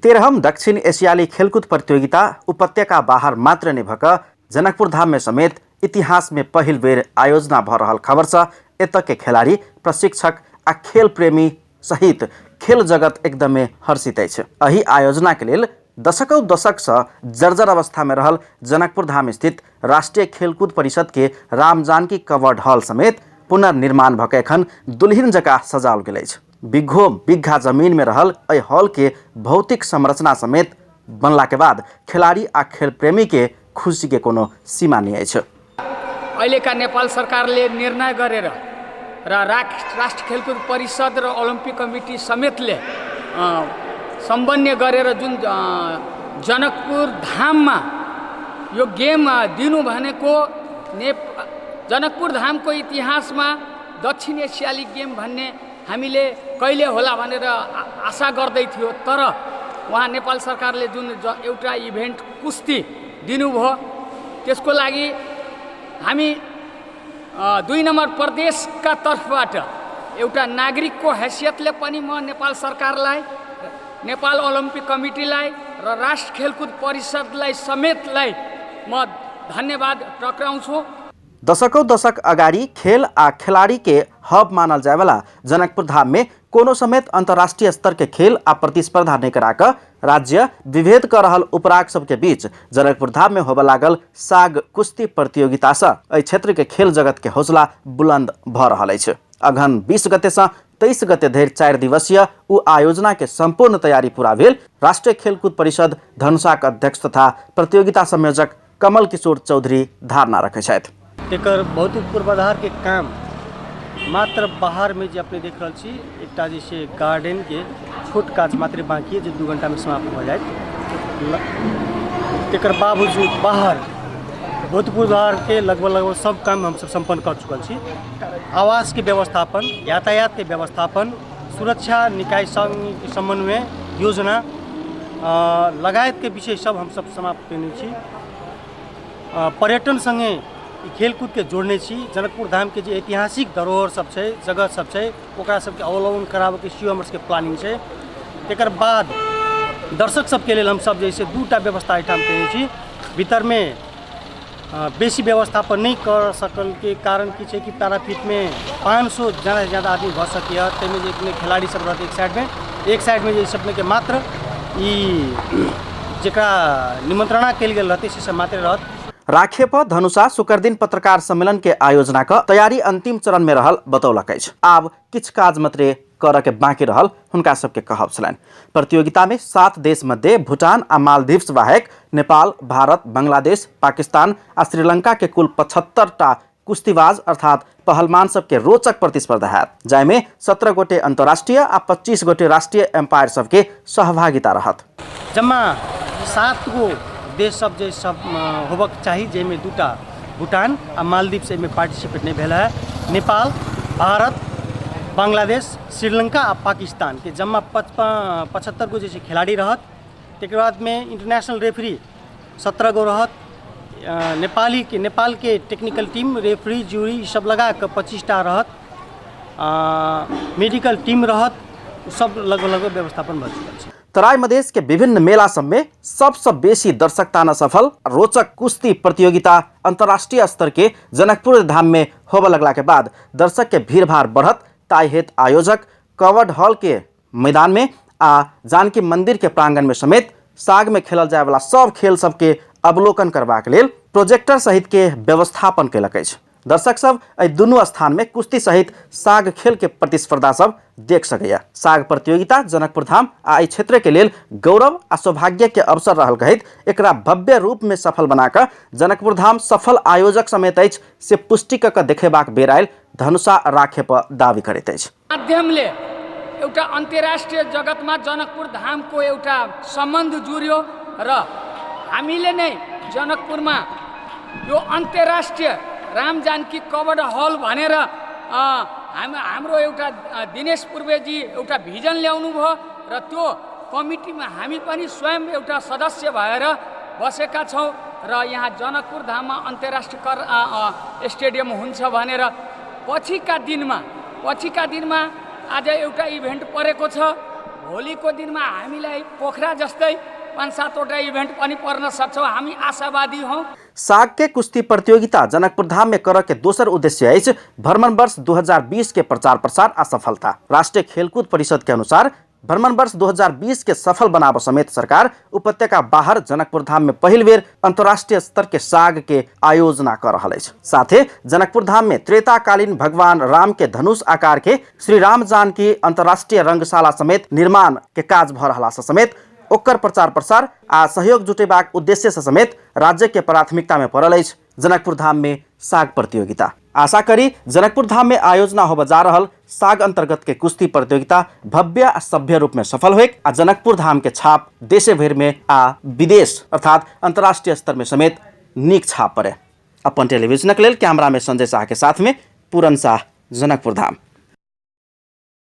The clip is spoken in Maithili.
13हम दक्षिण एशियाली खेलकूद प्रतियोगिता उपत्यका बाहर मात्र नहि भऽ कऽ जनकपुर धाममे समेत इतिहासमे पहिल बेर आयोजना भऽ रहल खबरसँ एतऽ के खेलाड़ी, प्रशिक्षक आ खेल प्रेमी सहित खेल जगत एकदमे हर्षित अछि। एहि आयोजनाके लेल दशकौं दशकसँ जर्जर अवस्थामे रहल जनकपुर धाम स्थित राष्ट्रिय खेलकूद परिषदके रामजानकी कवर्ड हॉल समेत पुनर्निर्माण भऽ कऽ एखन दुल्हिन जकाँ सजाओल गेल अछि। बिघो बिघा जमीनमे रहल एहि हॉलके भौतिक संरचना समेत बनलाके बाद खेलाड़ी आ खेल प्रेमीके खुशीके कोनो सीमा नहि अछि। अहिलेका नेपाल सरकारले निर्णय गरेर र राष्ट्र खेलकुद परिषद र ओलम्पिक कमिटी समेतले समन्वय गरेर जुन जनकपुर धाममा यो गेम दिनु भनेको जनकपुर धामको इतिहासमा दक्षिण एसियाली गेम भन्ने हामीले कहिले होला भनेर आशा गर्दै थियो। तर उहाँ नेपाल सरकारले जुन एउटा इभेन्ट कुस्ती दिनुभयो, त्यसको लागि हामी 2 नम्बर प्रदेशका तर्फबाट एउटा नागरिकको हैसियतले पनि म नेपाल सरकारलाई, नेपाल ओलम्पिक कमिटीलाई र राष्ट्र खेलकुद परिषदलाई समेतलाई म धन्यवाद टक्राउँछु। दशकौं दशक अगाडि खेल आ खेलाड़ी के हब मानल जायवाला जनकपुर धाम में कोनो समेत अंतर्राष्ट्रीय स्तर के खेल आ प्रतिस्पर्धा नहीं करा कऽ राज्य विभेद कर रहल उपराग सबके बीच जनकपुर धाम में होबय लागल साग कुश्ती प्रतियोगिता से एहि क्षेत्र के खेल जगत के हौसला बुलंद भऽ रहल अछि। अगहन 20 गते से 23 गते धरि 4 दिवसीय उ आयोजना के संपूर्ण तैयारी पूरा भेल राष्ट्रीय खेलकूद परिषद धनुषाक अध्यक्ष तथा प्रतियोगिता संयोजक कमल किशोर चौधरी धारणा रखै छथि। एकर भौतिक पूर्वाधार के काम मात्र बाहर में जे अपने देख रहल छी एकटा जे छै गार्डन के छोट काज मात्र बाकी है जे 2 घंटा में समाप्त भऽ जायत। तेकर बावजूद बाहर भौतिक पूर्वाधार के लगभग लगभग सब काम हमसब सम्पन्न कर चुकल छी। आवास के व्यवस्थापन, यातायात के व्यवस्थापन, सुरक्षा निकाय संग समन्वय योजना लगायत के विषय सब हमसब समाप्त केने छी। पर्यटन संगे ई खेलकूद के जोड़ने छी। जनकपुर धाम के जे ऐतिहासिक धरोहर सब छै, जगह सब छै, ओकरा सबके अवलोकन कराबऽके सेहो हमर सबके प्लानिंग छै। तकर बाद दर्शक सबके लेल हमसब जे छै 2टा व्यवस्था एहिठाम केने छी। भीतरमे बेसी व्यवस्थापन नहि कर सकल के कारण की छै कि पैराफिटमे 500 ज़्यादा से ज़्यादा आदमी भऽ सकैए, ताहिमे जे अपने खिलाड़ी सब रहत एक साइडमे, एक साइडमे जे अपनेके मात्र ई जकरा निमंत्रणा कयल गेल रहतै से सब मात्र रहत। राखेप धनुषा शुक्रदिन पत्रकार सम्मेलन के आयोजना क तैयारी अंतिम चरण में रहल बतौलक अछि। आब किछु काज मात्रे करऽ के बाकी रहल हुनका सबके कहब छलनि। प्रतियोगिता में 7 देश मध्ये भूटान आ मालदीव्स बाहेक नेपाल, भारत, बांग्लादेश, पाकिस्तान आ श्रीलंका के कुल 75 टा कुश्तीबाज अर्थात पहलवान सबके रोचक प्रतिस्पर्धा हैत, जाहिमे 17 गोटे अंतर्राष्ट्रीय आ 25 गोटे राष्ट्रीय एम्पायर सबके सहभागिता रहत। जम्मा 7 गो देश सब जे सब होबक चाही, जाहिमे 2टा भूटान आ मालदीव एहिमे पार्टिसिपेट नहि भेल है। नेपाल, भारत, बांग्लादेश, श्रीलंका आ पाकिस्तान के जम्मा 75 गो जे छै खिलाड़ी रहत। तकर बादमे इंटरनेशनल रेफरी 17 गो रहत। नेपाल के टेक्निकल टीम, रेफरी, ज्यूरी सब लगा कऽ 25टा रहत। मेडिकल टीम रहत। सब लगभग लगभग व्यवस्थापन भऽ चुकल छै। तराई मधेश के विभिन्न मेला सब में सबसे बेसी दर्शक ताना सफल रोचक कुश्ती प्रतियोगिता अंतर्राष्ट्रीय स्तर के जनकपुर धाम में होबय लगला के बाद दर्शक के भीड़भाड़ बढ़त, ताहि हेतु आयोजक कवर्ड हॉल के मैदान में आ जानकी मंदिर के प्रांगण में समेत साग में खेलल जाय वाला सब खेल सबके अवलोकन करबाक लेल प्रोजेक्टर सहित के व्यवस्थापन कयलक अछि। दर्शक सब एहि दुनू स्थान में कुश्ती सहित साग खेल के प्रतिस्पर्धा सब देख सकैया। साग प्रतियोगिता जनकपुर धाम आ एहि क्षेत्र के लेल गौरव आ सौभाग्य के अवसर रहल कहैत एकरा भव्य रूप में सफल बनाकऽ जनकपुर धाम सफल आयोजक समेत अछि से पुष्टि कऽ कऽ देखेबाक बेर आयल धनुषा राखे पर दावी करैत अछि। माध्यमले एउटा अन्तर्राष्ट्रिय जगतमा जनकपुर धामको एउटा सम्बन्ध जुड्यो र हामीले नै जनकपुरमा यो अन्तर्राष्ट्रिय राम जानकी कवर्ड हल भनेर हाम्रो एउटा दिनेश पूर्वेजी एउटा भिजन ल्याउनु भयो र त्यो कमिटीमा हामी पनि स्वयं एउटा सदस्य भएर बसेका छौँ र यहाँ जनकपुर धाममा अन्तर्राष्ट्रिय स्टेडियम हुन्छ भनेर पछिका दिनमा आज एउटा इभेन्ट परेको छ। भोलिको दिनमा हामीलाई पोखरा जस्तै पाँच सातवटा इभेन्ट पनि पर्न सक्छौँ। हामी आशावादी हौँ। साग के कुश्ती प्रतियोगिता जनकपुर धाम में करऽ के दोसर उद्देश्य अछि भ्रमण वर्ष 2020 के प्रचार प्रसार आ सफलता। राष्ट्रीय खेलकूद परिषद के अनुसार भ्रमण वर्ष 2020 के सफल बनाब समेत सरकार उपत्यका बाहर जनकपुर धाम में पहिल बेर अंतर्राष्ट्रीय स्तर के साग के आयोजना कर रहल अछि। साथे जनकपुर धाम में त्रेताकालीन भगवान राम के धनुष आकार के श्री राम जानकी अंतर्राष्ट्रीय रंगशाला समेत निर्माण के काज भ रहला से समेत ओकर प्रचार प्रसार आ सहयोग जुटेबाक उद्देश्य से समेत राज्य के प्राथमिकता में पड़ल अछि जनकपुर धाम में साग प्रतियोगिता। आशा करी जनकपुर धाम में आयोजना होबय जा रहल साग अंतर्गत के कुश्ती प्रतियोगिता भव्य आ सभ्य रूप में सफल होइक आ जनकपुर धाम के छाप देशे भरि में आ विदेश अर्थात अंतर्राष्ट्रीय स्तर में समेत नीक छाप पड़े। अपन टेलीविजनक लेल कैमरा में संजय शाह के साथ में पूरन शाह, जनकपुर धाम।